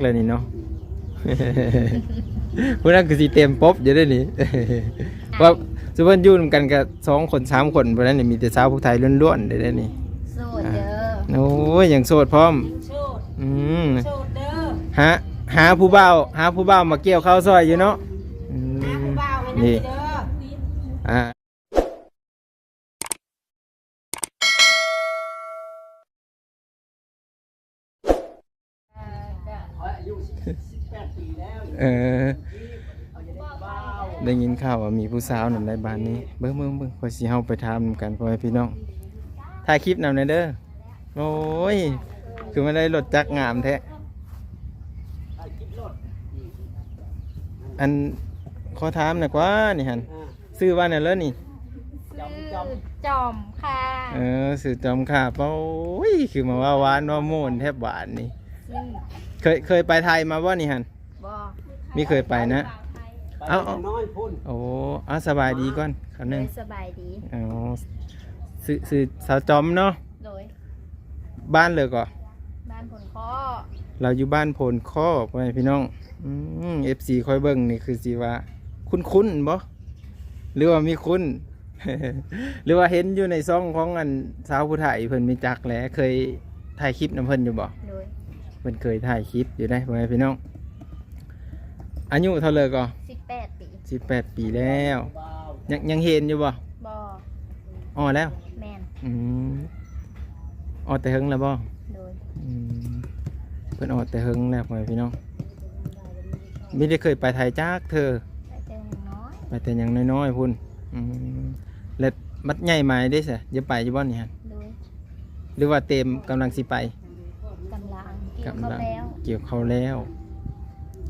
ແລ້ວນີ້ເນາະ ຜູ້ນັ້ນຄືຊິເຕັມປົບຢູ່ເດ້ນີ້ ວ່າຊຸມເພິ່ນຢູ່ນຳກັນກໍສອງຄົນສາມຄົນ ຜູ້ນັ້ນນີ້ມີແຕ່ສາວຜູ້ໄທລ້ວນໆເດ້ນີ້. ໂສດເດີ. ໂອ້ຍ ຍັງໂສດພ້ອມ. ໂສດ. ອືມ ໂສດເດີ. ຫາ ຫາຜູ້ບ່າວ ຫາຜູ້ບ່າວມາກ່ຽວເຂົ້າຊ່ອຍຢູ່ເນາະ. ອືມ ຫາຜູ້ບ່າວໃຫ້ ນີ້ ເດີ. ອ່າ ເອີ ໄດ້ຍິນຂ່າວວ່າມີຜູ້ສາວນັ້ນໄດ໋ບ້ານນີ້. ເບິ່ງໆໆ ຂ້ອຍຊິເຮົາໄປຖາມນຳກັນ ພໍ່ແມ່ພີ່ນ້ອງ. ຖ່າຍຄລິບນຳແດ່ເດີ. ໂອ້ຍ ຄືມາໄດ້ລົດຈັກງາມແທ້. ອັນ ຂໍຖາມໜ່ອຍກວ່ານີ້ຫັ້ນ ອ່າ ຊື່ວ່າແນວເລີນີ້? ຊື່ຈອມຄ່າ. ເອີ ຊື່ຈອມຄ່າ. ໂອ້ຍ ຄືມາເວົ້າຫວານເວົ້າມ່ວນແທບບາດນີ້. ອືມ ເຄີຍ ເຄີຍໄປໄທມາບໍ່ນີ້ຫັ້ນ? ບໍ່. ມີເຄີຍໄປນະ? ເອົາ ເອົາ ນ້ອຍພຸ້ນ. ໂອ້ ເອົາ ສະບາຍດີກ່ອນຄຳໜຶ່ງ. ໂດຍ ສະບາຍດີ. ເອົາ ຊື່ ຊື່ສາວຈອມເນາະ? ໂດຍ. ບ້ານເລີກໍ? ບ້ານໂພນຄໍ້. ລາວຢູ່ບ້ານໂພນຄໍ້ ພໍ່ແມ່ພີ່ນ້ອງ. ອືມ ເອັຟຊີຂ້ອຍເບິ່ງນີ້ຄືຊິວ່າຄຸ້ນໆບໍ່? ຫຼືວ່າມີຄຸ້ນ ຫຼືວ່າເຫັນຢູ່ໃນຊ່ອງຂອງອັນສາວຜູ້ໄທເພິ່ນມີຈັກແຫຼະ ເຄີຍຖ່າຍຄລິບນຳເພິ່ນຢູ່ບໍ່? ໂດຍ. ເພິ່ນເຄີຍຖ່າຍຄລິບຢູ່ເດ້ ພໍ່ແມ່ພີ່ນ້ອງ. ອາຍຸເທົ່າເລີກໍ? ສິບແປດປີ. ສິບແປດປີແລ້ວ. ຍັງ ຍັງເຫັນຢູ່ບໍ່? ບໍ່. ອໍ້ແລ້ວ? ແມ່ນ. ອືມ ອໍ້ແຕ່ເຫິງແລ້ວບໍ່? ໂດຍ. ອືມ ເພິ່ນອໍ້ແຕ່ເຫິງແລ້ວ ພໍ່ແມ່ພີ່ນ້ອງ. ບໍ່ໄດ້ເຄີຍໄປໄທຈັກເທື່ອ? ໄປແຕ່ຍັງນ້ອຍ. ໄປແຕ່ຍັງນ້ອຍໆພຸ້ນ. ອືມ ແລ້ວບັດໃຫຍ່ມາເດ້ຊະ ຈະໄປຢູ່ບໍ່ນີ້ຫັ້ນ? ໂດຍ. ຫຼືວ່າເຕັມກຳລັງຊິໄປ? ກຳລັງ ກ່ຽວເຂົ້າແລ້ວ. ກຳລັງກ່ຽວເຂົ້າແລ້ວ.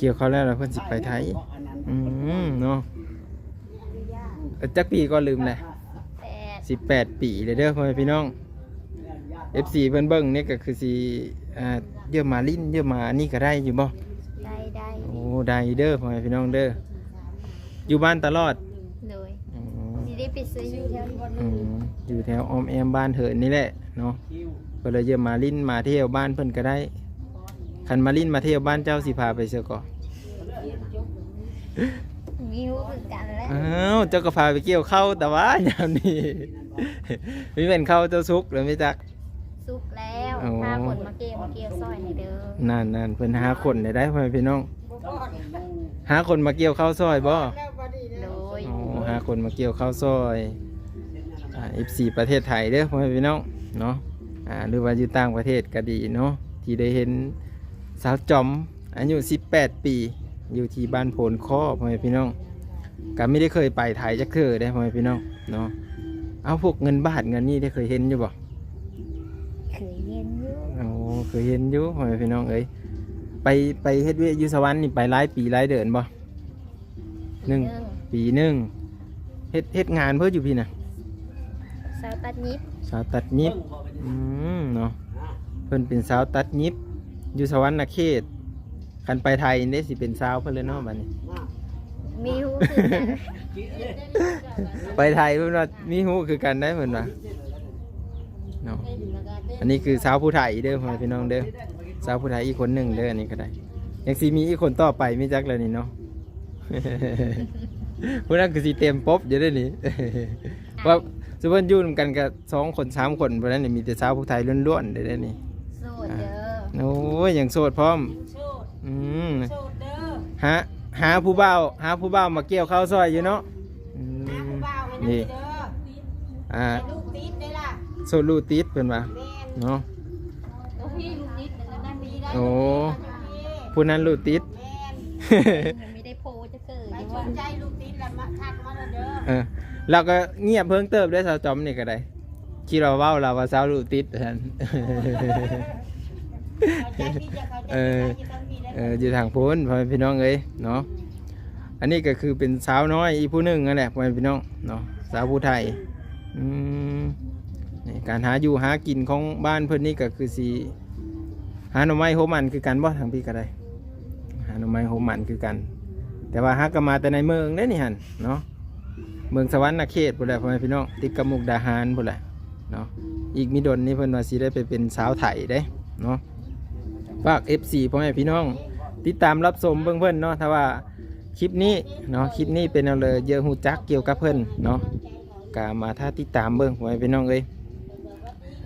ກ່ຽວເຂົ້າແລ້ວ ແລ້ວເພິ່ນຊິໄປໄທ. ອືມ ເນາະ. ເອີ ຈັກປີກໍລືມແຫຼະ. ສິບແປດ ສິບແປດປີແລ້ວເດີ ພໍ່ແມ່ພີ່ນ້ອງ. ເອັຟຊີເພິ່ນເບິ່ງນີ້ກໍຄືຊິ ອ່າ ເຢີມາຫຼິ້ນ ເຢີມາອັນນີ້ກໍໄດ້ຢູ່ບໍ່? ໄດ້ ໄດ້. ໂອ້ ໄດ້ເດີ ພໍ່ແມ່ພີ່ນ້ອງເດີ. ຢູ່ບ້ານຕະຫຼອດ? ໂດຍ. ອືມ ຊິໄດ້ໄປຊື້ຢູ່ແຖວນີ້. ອືມ ຢູ່ແຖວອ້ອມແອ້ມບ້ານເຮີນນີ້ແຫຼະເນາະ. ກໍເລີຍເຢີມາຫຼິ້ນມາທ່ຽວບ້ານເພິ່ນກໍໄດ້. ຄັນມາຫຼິ້ນມາທ່ຽວບ້ານເຈົ້າຊິພາໄປໃສກໍ? ມີຮູ້ຄືກັນແຫຼະ. ອ້າວ ເຈົ້າກໍພາໄປກ່ຽວເຂົ້າ ແຕ່ວ່າຍາມນີ້ ມີແມ່ນເຂົ້າເຈົ້າສຸກແລ້ວ ມີຈັກ? ສຸກແລ້ວ. ໂອ້ ພາຄົນມາກ່ຽວ ມາກ່ຽວຊ່ອຍໃຫ້ເດີ. ນັ້ນໆ ເພິ່ນຫາຄົນໄດ້ ພໍ່ແມ່ພີ່ນ້ອງ. ຫາຄົນມາກ່ຽວເຂົ້າຊ່ອຍບໍ່? ໂດຍ. ໂອ້ ຫາຄົນມາກ່ຽວເຂົ້າຊ່ອຍ. ອ່າ ເອັຟຊີປະເທດໄທເດີ ພໍ່ແມ່ພີ່ນ້ອງເນາະ. ອ່າ ຫຼືວ່າຢູ່ຕ່າງປະເທດກໍດີເນາະ ທີ່ໄດ້ເຫັນສາວຈອມ ອາຍຸສິບແປດປີ ຢູ່ທີ່ບ້ານໂພນຄໍ້ ພໍ່ແມ່ພີ່ນ້ອງ. ກໍບໍ່ໄດ້ເຄີຍໄປໄທຈັກເທື່ອເດ້ ພໍ່ແມ່ພີ່ນ້ອງເນາະ. ເອົາ ພວກເງິນບາດເງິນນີ້ໄດ້ເຄີຍເຫັນຢູ່ບໍ່? ເຄີຍເຫັນຢູ່. ໂອ້ ເຄີຍເຫັນຢູ່ ພໍ່ແມ່ພີ່ນ້ອງເອີຍ. ໄປ ໄປເຮັດວຽກຢູ່ສະຫວັນນີ້ ໄປຫຼາຍປີຫຼາຍເດືອນບໍ່? ໜຶ່ງ ປີໜຶ່ງ. ເຮັດ ເຮັດງານເພິ່ນຢູ່ພີ້ນະ? ຊາວຕັດຫຍິບ. ຊາວຕັດຫຍິບ. ອືມ ເນາະ ເພິ່ນເປັນຊາວຕັດຫຍິບຢູ່ສະຫວັນນະເຂດ. ຄັນໄປໄທນີ້ເດ້ ຊິເປັນຊາວເພິ່ນເລີຍເນາະ ບາດນີ້. ມີຮູ້ຄືກັນ. ໄປໄທເພິ່ນວ່າມີຮູ້ຄືກັນໄດ໋ ເພິ່ນວ່າເນາະ. ອັນນີ້ຄືຊາວຜູ້ໄທເດີ ພໍ່ແມ່ພີ່ນ້ອງເດີ. ຊາວຜູ້ໄທອີກຄົນໜຶ່ງເດີ ອັນນີ້ກໍໄດ້. ຍັງຊິມີອີກຄົນຕໍ່ໄປ ມີຈັກແລ້ວນີ້ເນາະ. ຜູ້ນັ້ນຄືຊິເຕັມປົບຢູ່ເດ້ນີ້. ວ່າຊຸມເພິ່ນຢູ່ນຳກັນກໍສອງຄົນສາມຄົນ ຜູ້ນັ້ນນີ້ມີແຕ່ສາວຜູ້ໄທລ້ວນໆເດ້ນີ້. ໂສດເດີ. ອ່າ ໂອ້ຍ ຍັງໂສດພ້ອມ. ໂສດ. ອືມ ໂສດເດີ. ຫາ ຫາຜູ້ບ່າວ ຫາຜູ້ບ່າວມາກ່ຽວເຂົ້າຊ່ອຍຢູ່ເນາະ. ອືມ ຫາຜູ້ບ່າວໃຫ້ ນີ້ ເດີ. ອ່າ ລູກຕິດເດ້ລະ. ໂສດລູກຕິດເພິ່ນວ່າ. ແມ່ນ ເນາະ. ໂອ້ຍ ລູກຕິດນັ້ນ ໂອ້ ຜູ້ນັ້ນລູກຕິດ. ແມ່ນ ຍັງບໍ່ໄດ້ໂພຈັກເທື່ອຢູ່ວ່າ ໃຜສົນໃຈລູກຕິດລະມາທັກມາໂລດເດີ. ເອີ ລາວກໍງຽບເພິ່ງເຕີບໄດ້ ສາວຈອມນີ້ກໍໄດ້. ຄິດວ່າເວົ້າລາວວ່າສາວລູກຕິດຊັ້ນ. ເອີ ເອີ ຢູ່ທາງພຸ້ນ ພໍ່ແມ່ພີ່ນ້ອງເອີຍເນາະ. ອັນນີ້ກໍຄືເປັນສາວນ້ອຍອີກຜູ້ໜຶ່ງນັ້ນແຫຼະ ພໍ່ແມ່ພີ່ນ້ອງເນາະ ສາວຜູ້ໄທ. ອືມ ນີ້ການຫາຢູ່ຫາກິນຂອງບ້ານເພິ່ນນີ້ກໍຄືຊິຫາໜໍ່ໄມ້ໂຮມອັນຄືກັນບໍ່? ທາງພີ້ກໍໄດ້ ຫາໜໍ່ໄມ້ໂຮມອັນຄືກັນ ແຕ່ວ່າຫາກໍມາແຕ່ໃນເມືອງເດ້ນີ້ຫັ້ນເນາະ. ເມືອງສະຫວັນນະເຂດພຸ້ນແຫຼະ ພໍ່ແມ່ພີ່ນ້ອງ ຕິດກັບມຸກດາຫານພຸ້ນແຫຼະເນາະ. ອີກມີດົນນີ້ເພິ່ນວ່າຊິໄດ້ໄປເປັນສາວໄທເດ້ເນາະ. ຝາກເອັຟຊີພໍ່ແມ່ພີ່ນ້ອງ ຕິດຕາມຮັບຊົມເບິ່ງເພິ່ນເນາະ. ຖ້າວ່າຄລິບນີ້ເນາະ ຄລິບນີ້ເປັນແນວໃດ ຢາກຮູ້ຈັກກ່ຽວກັບເພິ່ນເນາະ ກະມາຖ້າຕິດຕາມເບິ່ງ ພໍ່ແມ່ພີ່ນ້ອງເອີຍ.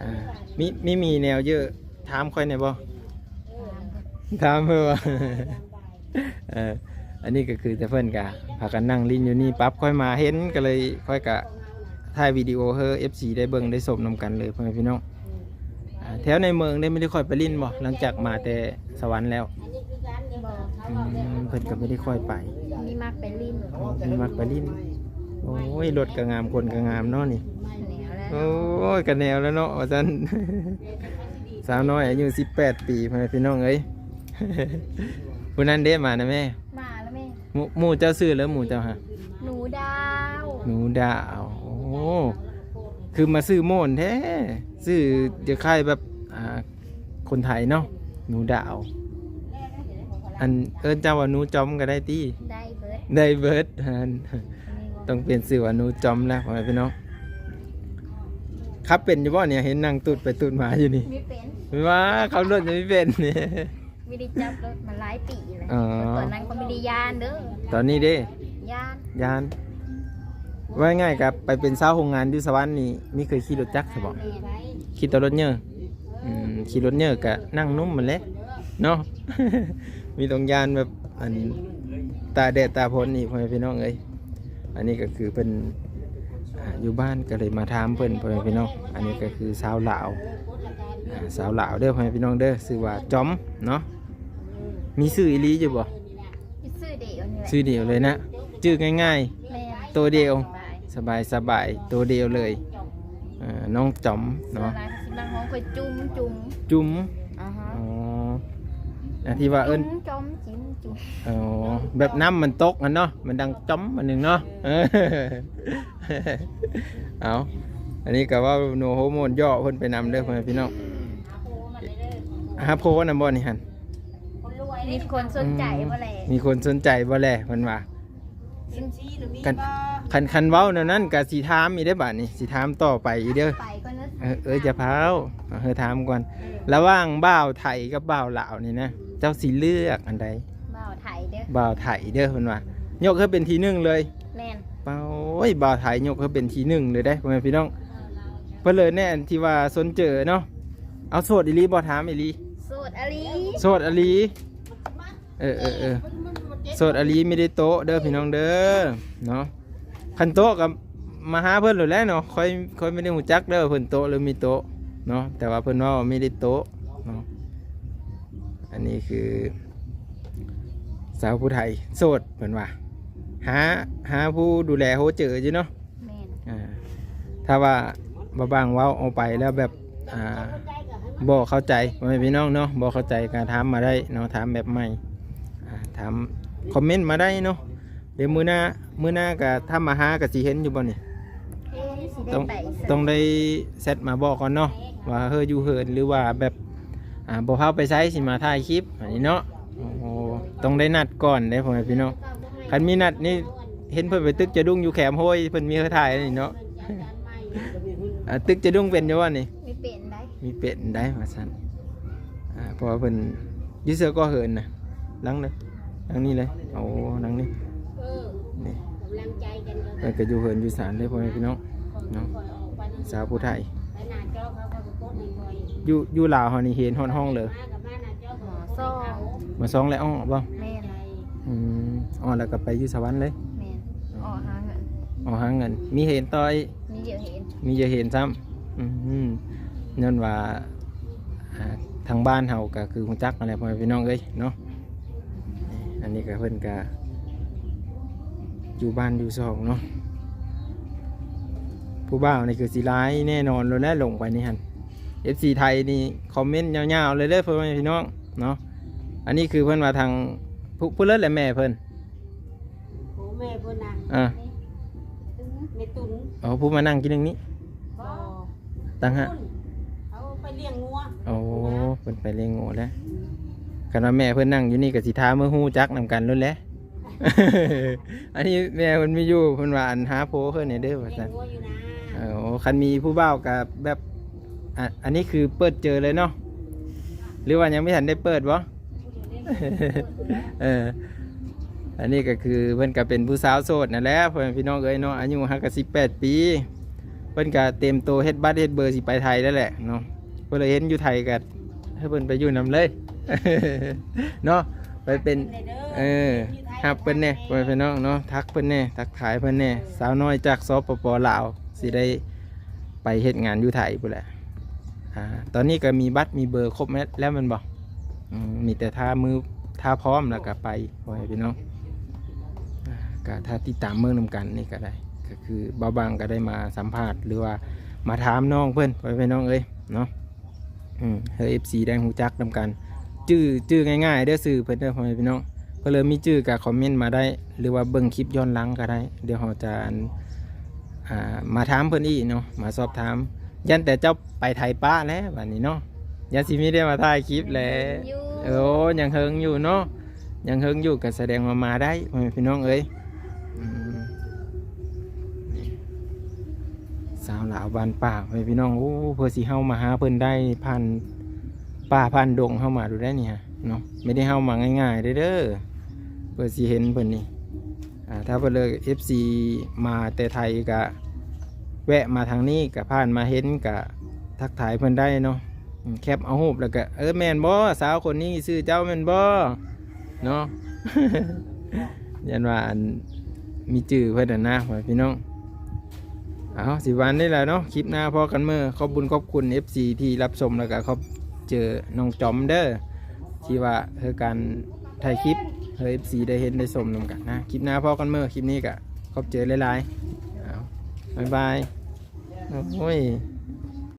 ອ່າ ມີ ມີ ມີແນວຢາກຖາມຂ້ອຍແດ່ບໍ່? ຖາມເພິ່ນວ່າ ເອີ ອັນນີ້ກໍຄືແຕ່ເພິ່ນກະພາກັນນັ່ງຫຼິ້ນຢູ່ນີ້ ປັບຂ້ອຍມາເຫັນ ກໍເລີຍ ຂ້ອຍກະຖ່າຍວິດີໂອໃຫ້ເອັຟຊີໄດ້ເບິ່ງໄດ້ຊົມນຳກັນເລີຍ ພໍ່ແມ່ພີ່ນ້ອງ. ອ່າ ແຖວໃນເມືອງໄດ້ ບໍ່ໄດ້ຄ່ອຍໄປຫຼິ້ນບໍ່ ຫຼັງຈາກມາແຕ່ສະຫວັນແລ້ວ? ບໍ່ ອືມ ເພິ່ນກໍບໍ່ໄດ້ຄ່ອຍໄປ ມີມັກໄປຫຼິ້ນ ອໍ ມີມັກໄປຫຼິ້ນ. ໂອ້ຍ ລົດກໍງາມ ຄົນກໍງາມເນາະນີ້ ແນວແລ້ວ ໂອ້ຍ ກໍແນວແລ້ວເນາະ ວ່າຊັ້ນ. ສາວນ້ອຍອາຍຸສິບແປດປີ ພໍ່ແມ່ພີ່ນ້ອງເອີຍ. ຜູ້ນັ້ນເດ້ ມານະແມ່? ມາແລ້ວແມ່. ໝູ່ ໝູ່ເຈົ້າຊື່ແລ້ວ ໝູ່ເຈົ້າຫະ? ໜູດາວ. ໜູດາວ ໂອ້ ຄືມາຊື່ມ່ວນແທ້ ຊື່ຈະຄ້າຍແບບ ອ່າ ຄົນໄທເນາະ ໜູດາວ. ອັນ ເອີ້ນເຈົ້າວ່າໜູຈອມກໍໄດ້ຕິ? ໄດ້ເບິດ ໄດ້ເບິດ ຫັ້ນ ຕ້ອງປ່ຽນຊື່ວ່າໜູຈອມແລ້ວ ພໍ່ແມ່ພີ່ນ້ອງ. ຂັບເປັນຢູ່ບໍ່ນີ້? ເຫັນນັ່ງຕູດໄປຕູດມາຢູ່ນີ້ ບໍ່ເປັນ ວ່າຂັບລົດຍັງບໍ່ເປັນ. ບໍ່ໄດ້ຈັບລົດມາຫຼາຍປີແລ້ວ ອໍ ຕອນນັ້ນກໍບໍ່ໄດ້ຢ້ານເດີ ຕອນນີ້ເດ້ ຢ້ານ ຢ້ານ. ວ່າງ່າຍໆ ກໍໄປເປັນຊາວໂຮງງານຢູ່ສະຫວັນນີ້ ມີເຄີຍຂີ່ລົດຈັກຊະບໍ່? ແມ່ນ ຂີ່ແຕ່ລົດເຍີ ອືມ ຂີ່ລົດເຍີກໍນັ່ງນຸ້ມຫັ້ນແຫຼະເນາະ ມີຕ້ອງຢ້ານແບບ ອັນ ຕາກແດດຕາກຝົນນີ້ ພໍ່ແມ່ພີ່ນ້ອງເອີຍ. ອັນນີ້ກໍຄືເພິ່ນ ອ່າ ຢູ່ບ້ານ ກໍເລີຍມາຖາມເພິ່ນ ພໍ່ແມ່ພີ່ນ້ອງ. ອັນນີ້ກໍຄືຊາວລາວ ອ່າ ຊາວລາວເດີ ພໍ່ແມ່ພີ່ນ້ອງເດີ ຊື່ວ່າຈອມເນາະ. ມີຊື່ອີ່ຫຼີຢູ່ບໍ່? ມີຊື່ດຽວນີ້ແຫຼະ ຊື່ດຽວເລີຍນະ ຈື່ງ່າຍໆ ແມ່ນ ໂຕດຽວ ສະບາຍ ສະບາຍ ສະບາຍ ໂຕດຽວເລີຍ. ເອີ ນ້ອງຈອມເນາະ ສ່ວນຫຼາຍເຂົາຊິມັກຮ້ອງຂ້ອຍຈຸ້ມ ຈຸ້ມ ຈຸ້ມ ອາຮະ ອໍ ອັນທີ່ວ່າເອີ້ນ ຈຸ້ມ ຈອມ ຈິ້ມ ຈຸ້ມ ອໍ ແບບນ້ຳມັນຕົກຫັ້ນເນາະ ມັນດັງຈອມອັນໜຶ່ງເນາະ ເອີ ເອົາ ອັນນີ້ກໍເວົ້າໂນໂຮໂມນເຍາະເພິ່ນໄປນຳເດີ ພໍ່ແມ່ພີ່ນ້ອງ. ຫາໂພນຳບໍ່ນີ້ຫັ້ນ? ມີຄົນສົນໃຈບໍ່ແລ? ອືມ ມີຄົນສົນໃຈບໍ່ແລ ເພິ່ນວ່າ. ຄັນ ຄັນ ຄັນເວົ້າແນວນັ້ນກໍຊິຖາມອີກເດ້ ບາດນີ້ ຊິຖາມຕໍ່ໄປອີກເດີ. ໄປກ່ອນເນາະ ເອີ ເອີ ຢ່າຟ້າວ ເອີ ຖາມກ່ອນ. ເອີ ລະຫວ່າງບ່າວໄທກັບບ່າວລາວນີ້ນະ ເຈົ້າຊິເລືອກອັນໃດ? ບ່າວໄທເດີ ບ່າວໄທເດີ ເພິ່ນວ່າ ຍົກໃຫ້ເປັນທີໜຶ່ງເລີຍ. ແມ່ນ ໂອ້ຍ ບ່າວໄທຍົກໃຫ້ເປັນທີໜຶ່ງເລີຍເດ້ ພໍ່ແມ່ພີ່ນ້ອງ. ເພິ່ນເລີຍແນ່ ອັນທີ່ວ່າຊົນເຈີເນາະ. ເອົາ ໂສດອີ່ຫຼີບໍ່? ຖາມອີ່ຫຼີ. ໂສດອີ່ຫຼີ ໂສດອີ່ຫຼີ. ເອີ ເອີ ເອີ ໂສດອີ່ຫຼີ ມີແຕ່ໂຕະເດີພີ່ນ້ອງເດີເນາະ. ຄັນໂຕະກໍມາຫາເພິ່ນໂລດແຫຼະເນາະ. ຂ້ອຍ ຂ້ອຍບໍ່ໄດ້ຮູ້ຈັກເດີວ່າເພິ່ນໂຕະ ຫຼື ມີໂຕະເນາະ ແຕ່ວ່າເພິ່ນເວົ້າວ່າມີແຕ່ໂຕະເນາະ. ອັນນີ້ຄືສາວຜູ້ໄທໂສດ ເພິ່ນວ່າ ຫາ ຫາຜູ້ດູແລໂຮເຈີຢູ່ເນາະ. ແມ່ນ ອ່າ ຖ້າວ່າບ່າວບາງເວົ້າອອກໄປແລ້ວແບບ ອ່າ ບໍ່ເຂົ້າໃຈ ພໍ່ແມ່ພີ່ນ້ອງເນາະ ບໍ່ເຂົ້າໃຈກໍຖາມມາໄດ້ເນາະ ຖາມແບບໃໝ່ ອ່າ ຖາມຄອມເມັນມາໄດ້ເນາະ. ດຽວມື້ໜ້າ ມື້ໜ້າກໍຖ້າມາຫາກໍຊິເຫັນຢູ່ບໍ່ນີ້? ເຫັນ ຊິໄດ້ໄປ ຕ້ອງ ຕ້ອງໄດ້ແຊັດມາບອກກ່ອນເນາະ ວ່າເຮີຢູ່ເຫີນ ຫຼືວ່າແບບ ອ່າ ບໍ່ພາໄປໃສ ຊິມາຖ່າຍຄລິບ ອັນນີ້ເນາະ. ໂອ້ໂຫ ຕ້ອງໄດ້ນັດກ່ອນເດ້ ພໍ່ແມ່ພີ່ນ້ອງ. ຄັນມີນັດນີ້ ເຫັນເພິ່ນໄປຕຶກຈະດຸ້ງຢູ່ແຄມໂຮຍ ເພິ່ນມີເຮືອຖ່າຍນີ້ເນາະ. ອ່າ ຕຶກຈະດຸ້ງເປັນຢູ່ບໍ່ນີ້? ມີເປັນໄດ໋ ມີເປັນໄດ໋ ວ່າຊັ້ນ. ອ່າ ເພາະວ່າເພິ່ນຢູ່ເສືອກໍເຫີນນະ ຫຼັງເລີຍ ຫຼັງນີ້ເລີຍ. ໂອ້ ຫຼັງນີ້ ນີ້ ເພິ່ນກໍຢູ່ເຮືອນຢູ່ຊານເດ້ ພໍ່ແມ່ພີ່ນ້ອງເນາະ. ສາວຜູ້ໄທ ຢູ່ ຢູ່ລາວເຮົານີ້ຮຽນຮອດຫ້ອງເລີຍ? ມໍສອງ ມໍສອງແລ້ວ ອໍ ບໍ່? ແມ່ນ ອືມ ອໍ ແລ້ວກໍໄປຢູ່ສະຫວັນເລີຍ? ແມ່ນ ອໍ ຫາເງິນ ອໍ ຫາເງິນ. ມີຮຽນຕໍ່ອີກ? ມີຢາກຮຽນ ມີຢາກຮຽນຊ້ຳ. ອືມ ຍ້ອນວ່າ ອ່າ ທາງບ້ານເຮົາກໍຄືຮູ້ຈັກຫັ້ນແຫຼະ ພໍ່ແມ່ພີ່ນ້ອງເອີຍເນາະ. ອັນນີ້ກໍເພິ່ນກໍຢູ່ບ້ານຢູ່ຊ່ອງເນາະ. ຜູ້ບ່າວນີ້ຄືຊິຫຼາຍແນ່ນອນໂລດແຫຼະ ລົງໄປນີ້ຫັ້ນ. ເອັຟຊີໄທນີ້ຄອມເມັນຍາວໆເລີຍເດີ ພໍ່ແມ່ພີ່ນ້ອງເນາະ. ອັນນີ້ຄືເພິ່ນວ່າທາງ ຜູ້ ຜູ້ເລີດແຫຼະແມ່ເພິ່ນ. ໂອ້ ແມ່ເພິ່ນນະ ອ່າ ແມ່ຕຸນ. ອໍ ຜູ້ມານັ່ງກີ້ໜຶ່ງນີ້? ບໍ່ ຕ່າງຫາກ ເຂົາໄປລ້ຽງງົວ. ໂອ້ ເພິ່ນໄປລ້ຽງງົວແລ້ວ. ຄັນວ່າແມ່ເພິ່ນນັ່ງຢູ່ນີ້ກໍຊິຖ້າເມືອຮູ້ຈັກນຳກັນໂລດແຫຼະ. ອັນນີ້ແມ່ເພິ່ນມີຢູ່ ເພິ່ນວ່າອັນຫາຜົວເພິ່ນແດ່ເດີວ່າຊັ້ນ. ໂອ້ ຄັນມີຜູ້ບ່າວກໍແບບ ອາ ອັນນີ້ຄືເປີດເຈີເລີຍເນາະ ຫຼືວ່າຍັງບໍ່ທັນໄດ້ເປີດບໍ່? ເອີ ອັນນີ້ກໍຄືເພິ່ນກໍເປັນຜູ້ສາວໂສດນັ້ນແຫຼະ ພໍ່ແມ່ພີ່ນ້ອງເອີຍເນາະ ອາຍຸຫາກະສິບແປດປີ ເພິ່ນກໍເຕັມໂຕເຮັດບັດເຮັດເບີຊິໄປໄທແລ້ວແຫຼະເນາະ ເພິ່ນເລີຍເຫັນຢູ່ໄທກໍໃຫ້ເພິ່ນໄປຢູ່ນຳເລີຍເນາະ ໄປເປັນ ເອີ ຮັບເພິ່ນແດ່ ພໍ່ແມ່ພີ່ນ້ອງເນາະ ທັກເພິ່ນແດ່ ທັກທາຍເພິ່ນແດ່ ສາວນ້ອຍຈາກ ສປປ ລາວ ຊິໄດ້ໄປເຮັດງານຢູ່ໄທພຸ້ນແຫຼະ ອ່າ ຕອນນີ້ກໍມີບັດມີເບີຄົບແລ້ວແມ່ນບໍ່? ອືມ ມີແຕ່ຖ້າມື ຖ້າພ້ອມແລ້ວກໍໄປ ພໍ່ແມ່ພີ່ນ້ອງ ອ່າ ກໍຖ້າຕິດຕາມເບິ່ງນຳກັນນີ້ກໍໄດ້ ກໍຄືບ່າວບັງກໍໄດ້ມາສຳພາດ ຫຼືວ່າມາຖາມນ້ອງເພິ່ນ ພໍ່ແມ່ພີ່ນ້ອງເອີຍເນາະ ອືມ ໃຫ້ເອັຟຊີໄດ້ຮູ້ຈັກນຳກັນ ຊື່ ຊື່ງ່າຍໆເດີ ຊື່ເພິ່ນເດີ ພໍ່ແມ່ພີ່ນ້ອງ ເພິ່ນເລີຍມີຊື່ກໍຄອມເມັນມາໄດ້ ຫຼືວ່າເບິ່ງຄລິບຍ້ອນຫຼັງກໍໄດ້ ດຽວເຮົາຈະ ອັນ ອ່າ ມາຖາມເພິ່ນອີກເນາະ ມາສອບຖາມ ຢ້ານແຕ່ເຈົ້າໄປໄທປະແລ້ວບາດນີ້ເນາະ ຢ້ານຊິມີໄດ້ມາຖ່າຍຄລິບແຫຼະ ຍັງຢູ່ ໂອ້ ຍັງເຫິງຢູ່ເນາະ ຍັງເຫິງຢູ່ ກໍສະແດງວ່າມາໄດ້ ພໍ່ແມ່ພີ່ນ້ອງເອີຍ ອືມ ນີ້ ສາວລາວບ້ານປ່າ ພໍ່ແມ່ພີ່ນ້ອງ ໂອ້ ເພື່ອຊິເຮົາມາຫາເພິ່ນໄດ້ ຜ່ານປ່າຜ່ານດົງເຮົາມາໂດດໄດ້ນີ້ເນາະ ບໍ່ໄດ້ເຮົາມາງ່າຍໆເດີ ເດີ ເພື່ອຊິເຫັນເພິ່ນນີ້ ອ່າ ຖ້າເພິ່ນເລີກ ເອັຟຊີ ມາແຕ່ໄທກະແວະມາທາງນີ້ ກະຜ່ານມາເຫັນກະທັກທາຍເພິ່ນໄດ້ເນາະ ອືມ ແຄບເອົາຮູບແລ້ວກະ ເອີ ແມ່ນບໍ່ ສາວຄົນນີ້ຊື່ເຈົ້າແມ່ນບໍ່ເນາະ ຢ້ານວ່າ ອັນ ມີຊື່ເພິ່ນຫັ້ນນະ ພໍ່ແມ່ພີ່ນ້ອງ ເອົາ ຊິວ່ານີ້ແຫຼະເນາະ ຄລິບໜ້າພໍ້ກັນເມີ ຂອບບຸນຂອບຄຸນ ເອັຟຊີ ທີ່ຮັບຊົມ ແລ້ວກະຂອບເຈີນ້ອງຈອມເດີ ທີ່ວ່າເຮັດການຖ່າຍຄລິບໃຫ້ເອັຟຊີໄດ້ເຫັນໄດ້ຊົມນຳກັນນະ ຄລິບໜ້າພໍ້ກັນເມີ ຄລິບນີ້ກະຂອບໃຈຫຼາຍໆ ເອົາ ບາຍບາຍ ໂອ້ຍ.